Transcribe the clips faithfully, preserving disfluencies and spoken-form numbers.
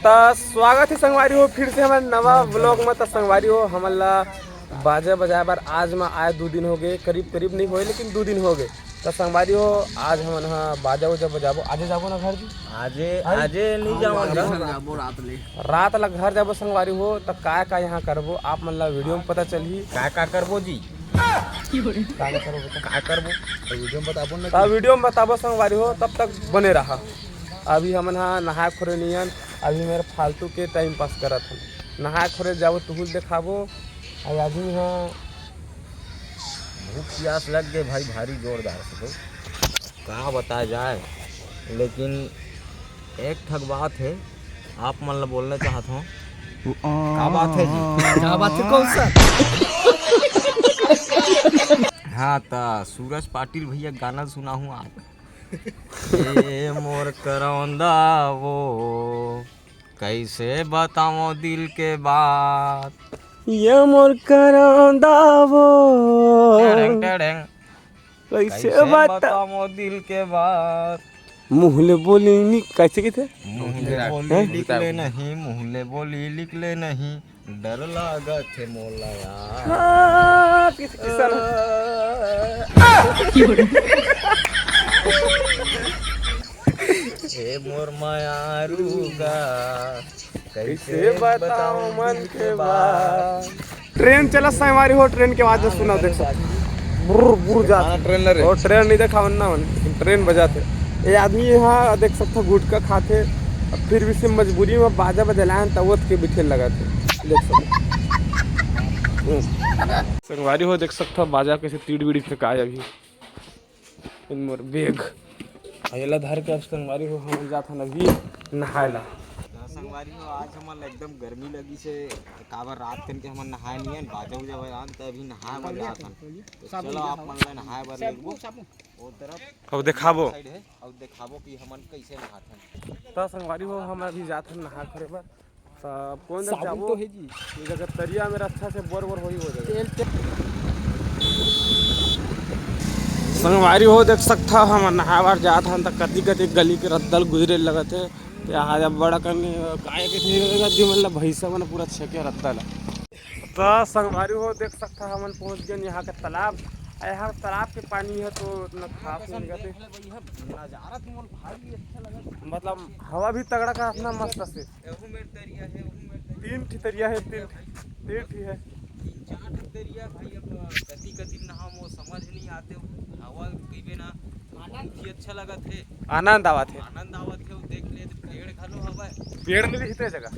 त स्वागत हे संगवारी हो फिर से हमर नवा व्लॉग में। त संगवारी हो, हमन ला बाजा बजाए बर आज म आए दू दिन हो गए, करीब करीब नहीं होए लेकिन दू दिन हो गए। त संगवारी हो, आज हमन ह बाजा उजा बजाबो। आजे जाबो ना घर जी? आजे, आजे नहीं जाबो। रात ला घर जाबो संगवारी हो। त काय का यहाँ करबो, आप मन ला वीडियो में पता चलही। का का करबो जी? का का करबो बता? का करबो? त वीडियो में बताबो ना। त वीडियो में बताबो संगवारी हो, तब तक बने रहा। अभी हमन हा नहाए खोरे नियन, अभी मेरे फालतू के टाइम पास करत हन। नहाए खोरे जाबो, तुहुल देखाबो। अभी आदमी हा भूख प्यास लग गए भाई, भारी जोरदार से तो का बताया जाए, लेकिन एक ठक बात है, आप मन ला बोलना चाहत हूँ। का बात है जी? का बात है, कौन सा? हाँ, त सूरज पाटिल भैया गाना सुना हूँ आज। ए मोर करौंदा वो, कैसे बताओ दिल के बात। ये मोर करौंदा वो, टड़ेंग, टड़ेंग। कैसे कैसे बता- बताओ दिल के बात। मुँह ले बोली नि-, कैसे कहते? मुँह ले बोली हैं? लिख ले नहीं, मुँह ले बोली लिख ले नहीं। डर लागत हे मोला यार। हाँ, किस-, किस तरह? हे मोर मयारू गा, कैसे बताओ मन के बात। ट्रेन चला संगवारी हो, ट्रेन के आवाज सुना, देख सकते बुर बुर जा। हाँ, ट्रेन ला रे। और ट्रेन नहीं देखा ना मन, ट्रेन बजाते। ये आदमी यहाँ देख सकते गुटखा खाते, अब फिर भी से मजबूरी में बाजा बजलायन तवत के बिठे लगा थे। देख सकते। संगवारी हो देख सकता बाजा कैसे तीड़ बीड़ी फेंकाय अभी। In Mor bag. आ एला धर के अब संगवारी हो हम जात हन अभी नहाए ला। त संगवारी हो आज हमन ला एकदम गर्मी लगी से काबर रात कन के हमन नहाए नियन बाजा उजा बजान त अभी नहाए बर जात हन। तो चलो आप मन ला नहाए बर लेगबो। ओ तरफ अब देखाबो। साइड है, अब देखाबो कि हमन कैसे नहाथन। त संगवारी हो हम अभी जात हन नहा खोरे बर। त कौन जगह साबुन जाबो? तो है जी। ये जगह तरिया मेरा अच्छा से बोर बोर होई हो जाए। तेल, तेल। संगवारी हो देख सकता हम नहाए बर जात हन त कति कति गली के रद्दल गुजरे लगत है। ते आज अब बड़ा कन काय के थे गद्दी मन ला भैंसा मन पूरा छेके रद्दल। त संगवारी हो देख सकता हमन पहुंच गए यहाँ के तालाब। आ यहाँ तालाब के पानी है तो इतना खास नहीं लगते। नजारा तो मोर भारी अच्छा लगा। मतलब हवा भी तगड़ा का इतना मस्त से। एहू मेर तरिया है, एहू मेर तरिया तीन ठी तरिया है, तीन ठी, तीन ठी है। तीन चार ठो तरिया भाई, अब कति कति नहा मो समझ नहीं आते। हवा कहिबे ना, बहुत ही अच्छा लगत है। आनंद आवत है। आनंद आवत है, वो देख ले, पेड़ घलो हवय। पेड़ नहीं रहते जगह।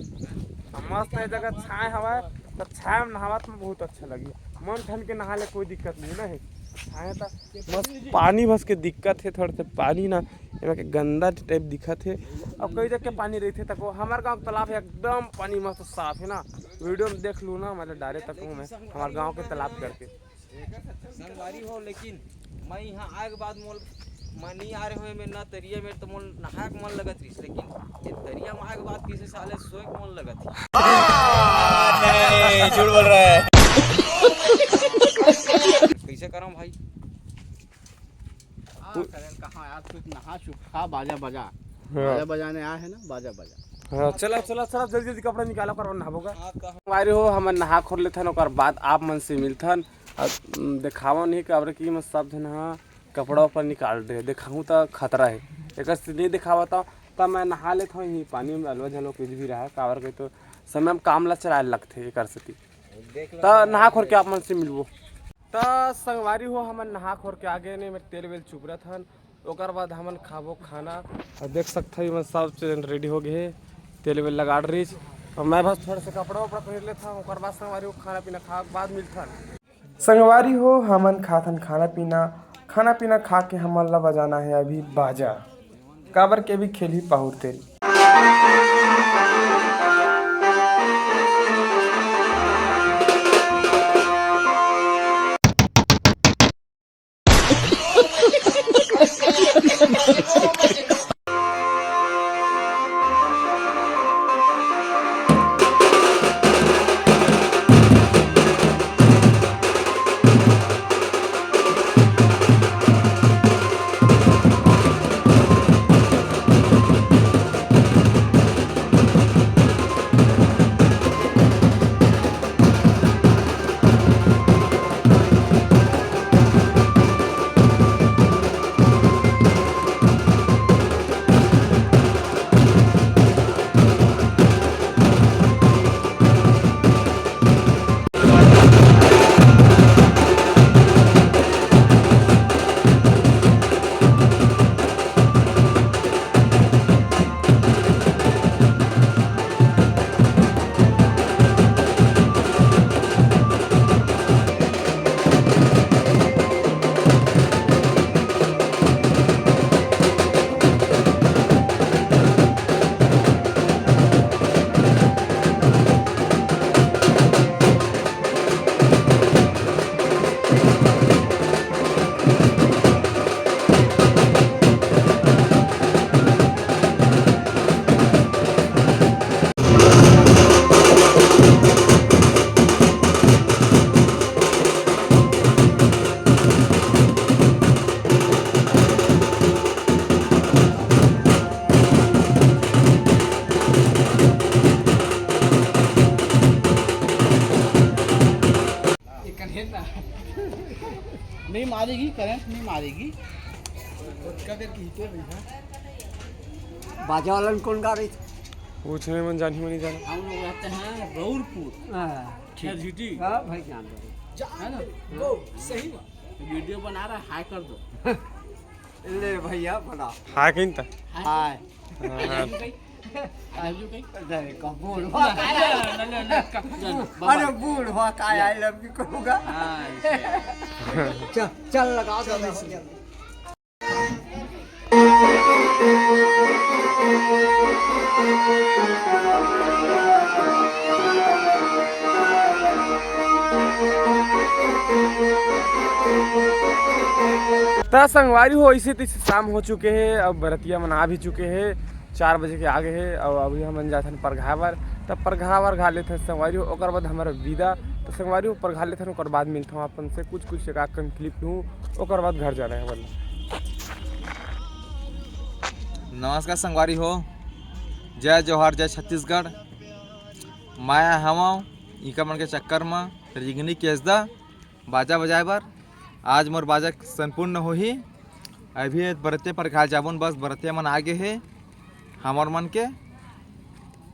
मस्त है जगह, छाए हवय, त छाए में नहावत में बहुत अच्छा लगी। मन ठन के नहा ले, कोई दिक्कत नहीं ना है। छाए त मस्त पानी भस के दिक्कत है, थोड़ा सा पानी ना एमा के गंदा टाइप दिखत है। और कई जगह के पानी रहते तक वो हमार गाँव के तालाब है, एकदम पानी मस्त साफ है ना। वीडियो में देख लू ना, मतलब डारे तक हूँ मैं हमार गाँव के तालाब करके। संगवारी हो, लेकिन मैं यहाँ आए के बाद मोल, मैं नहीं आ रहे हुए मैं ना तरिया में तो मोल नहाए के मन लगत रहिस, लेकिन ये तरिया में आए के बाद किसी साले सोए के मन लगत ही। नहीं, झूठ बोल रहा है। कैसे करम भाई? हाँ, करेल कहाँ यार, तू नहा चुप, खा बाजा बजा। हाँ। बाजा बजाने आए हैं ना, बाजा बजा। हाँ, चला, चला, चला, जल्दी, जल्दी कपड़ा निकाला, ओकर बाद नहाबो का। हाँ, कहाँ? संगवारी हो, हमन नहा खोर लेथन, ओकर बाद आप मन से मिलथन। अब, उम, देखावा नहीं, काबर कि मैं सब झन ह कपड़ा ऊपर निकाल दे, देखाहूँ त खतरा है। एकर से नहीं देखावा त, त मैं नहा लेत हूँ यहीं पानी में, अलवा झलो कुछ भी रहा, काबर के तो समय में काम ला चलाए लगथे एकर सेती। त नहा खोर के आप मन से मिलबो। त संगवारी हो, हमन नहा खोर के आगे ने, मैं तेल वेल चुबरत हन। ओकर बाद हमन खाबो खाना। और देख सकथव, एमन सब चीज रेडी हो गए हे, तेल वेल लगा डरिस। और मैं बस थोड़ा सा कपड़ा वपड़ा पहिर लेथव, ओकर बाद संगवारी हो खाना पीना खा के बाद मिलथन। संगवारी हो, हमन खाथन खाना पीना। खाना पीना खा के हमन ला बजाना है अभी बाजा, काबर के अभी खेलही पाहुर तेरी। मारेगी, करंट नहीं मारेगी। बाजा वालन कौन गा रही थी? पूछने मन जानही मनी जाना। हम लोग रहते हैं रौरपुर। हाँ। झीटी। हाँ भाई, जान दो। है ना? वो सही बात। वीडियो बना रहा है, हाय कर दो। ले भैया, बना। हाय कहीं था। हाय। हाँ। I love you कहीं? I love you कहीं? अरे, का बूढ़ हुआ का? ना, ना, ना, ना, का-, चल, bye bye। अरे, बूढ़ हुआ का, I love you कहूँगा। हाँ, इसे। चल, चल, लगा दो। चल, चल। त संगवारी हो, ऐसे तैसे शाम हो चुके हे, अब बरतिया मन आ भी चुके हे, चार बजे के आगे हे। अउ अभी हमन जाथन परघा बर, त परघा बर घा लेथन संगवारी हो, ओकर बाद हमर विदा। त संगवारी हो, परघा लेथन, ओकर बाद मिलथन अपन से कुछ कुछ एकाकन clip हूँ, ओकर बाद घर जाना हे बोला। नमस्कार संगवारी हो, जय जोहार, जय छत्तीसगढ़। मैं हवं इकर मन के चक्कर म रिंगनी केसदा बाजा बजाए बर। आज मोर बाजा संपूर्ण होही। अभी बरते परघा जाबोन, बस बरते मन आगे हे हमर मन के।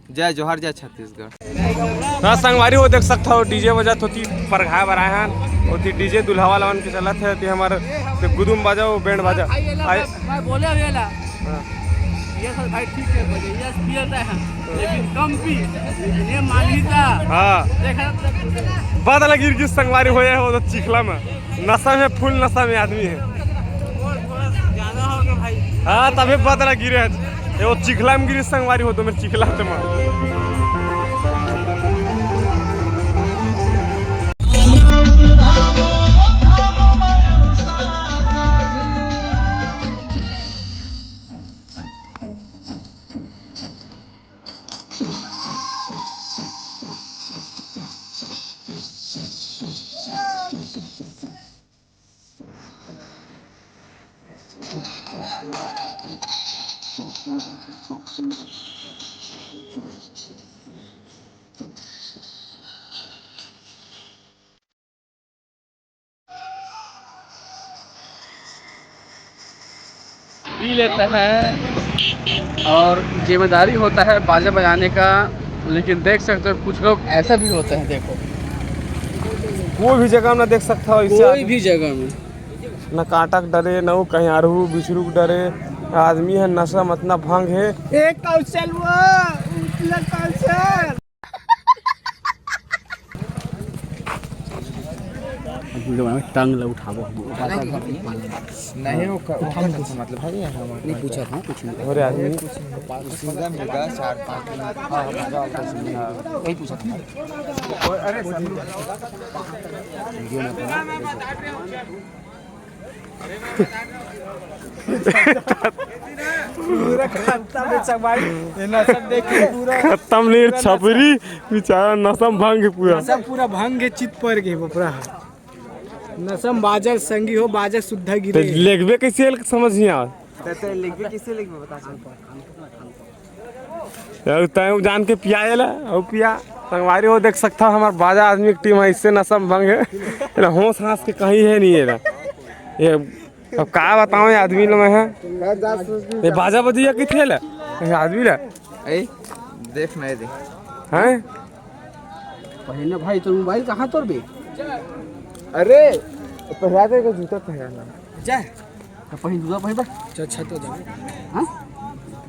जय जोहार, जय छत्तीसगढ़। हाँ संगवारी हो, देख सकत हो DJ बजत होती परघाए बर आए हन। ओती DJ दुल्हा वाला मन के चलत हे, ते हमर ते गुदुम बाजा, वो band बाजा। भाई, ये ला, आए। मैं, मैं बोले हुए ला। हाँ। ये सब भाई ठीक है, बजे, ये पिए रहे हैं, लेकिन कम पी, ये मानी था। हाँ। देखा तो बादल गिर गिस संगवारी होए हे, वो तो चिखला में। नशा में, full नशा में आदमी हे। ज्यादा हो गया भाई। हाँ, तभी बदला गिरे हे। ये वो चिखला में गिरे संगवारी हो, तो मेरे चिखला ते मार। पी लेता है और जिम्मेदारी होता है बाजा बजाने का। लेकिन देख सकते हो, कुछ लोग ऐसा भी होता है। देखो, कोई भी जगह में ना देख सकता हो, इससे कोई आदमी भी जगह में। ना कांटा के डरे, ना वो कहीं आरू बिछरू के डरे। आदमी हे नशा में अतना भंग हे। एक कौशल वो, उजला कौशल। टंग ले उठाबो। नहीं, वो क-, वो हम मतलब भाई, हम नहीं पूछा था, कुछ नहीं। अरे आदमी। सीधा मिलेगा, चार पाँच। हाँ, हाँ, हाँ, हाँ। वही पूछा था। अरे, वीडियो में था। पूरा खत्म है सब भाई। ये नशा देख के पूरा खत्म नहीं, पूरा छपरी बेचारा नशा में भंग है पूरा। नशा पूरा भंग है, चित पर के बपरा। नशा में बाजल संगी हो, बाजल सुद्धा तो गिरे। लेगबे कैसे, समझ नहीं आवे। तो, तो लेगबे कैसे, लेगबे बता। यार, तैं जान के पिया एला, अउ पिया। संगवारी हो, देख सकता हो, हमार बाजा आदमी की टीम है, इससे नशा में भंग है। एला होश हाँस के कहीं है नहीं एला। ये अब का बताऊं ये आदमी लो मैं है। ये बाजा बजिया किथे ला? ये आदमी ला? ए, देख ना, ये देख। हैं? पहले भाई, तो मोबाइल कहाँ तोर बे? अरे, पहला दे के जूता पहना। जा। तो पहन जूता पहन बे। चल, छत हो जा। हाँ?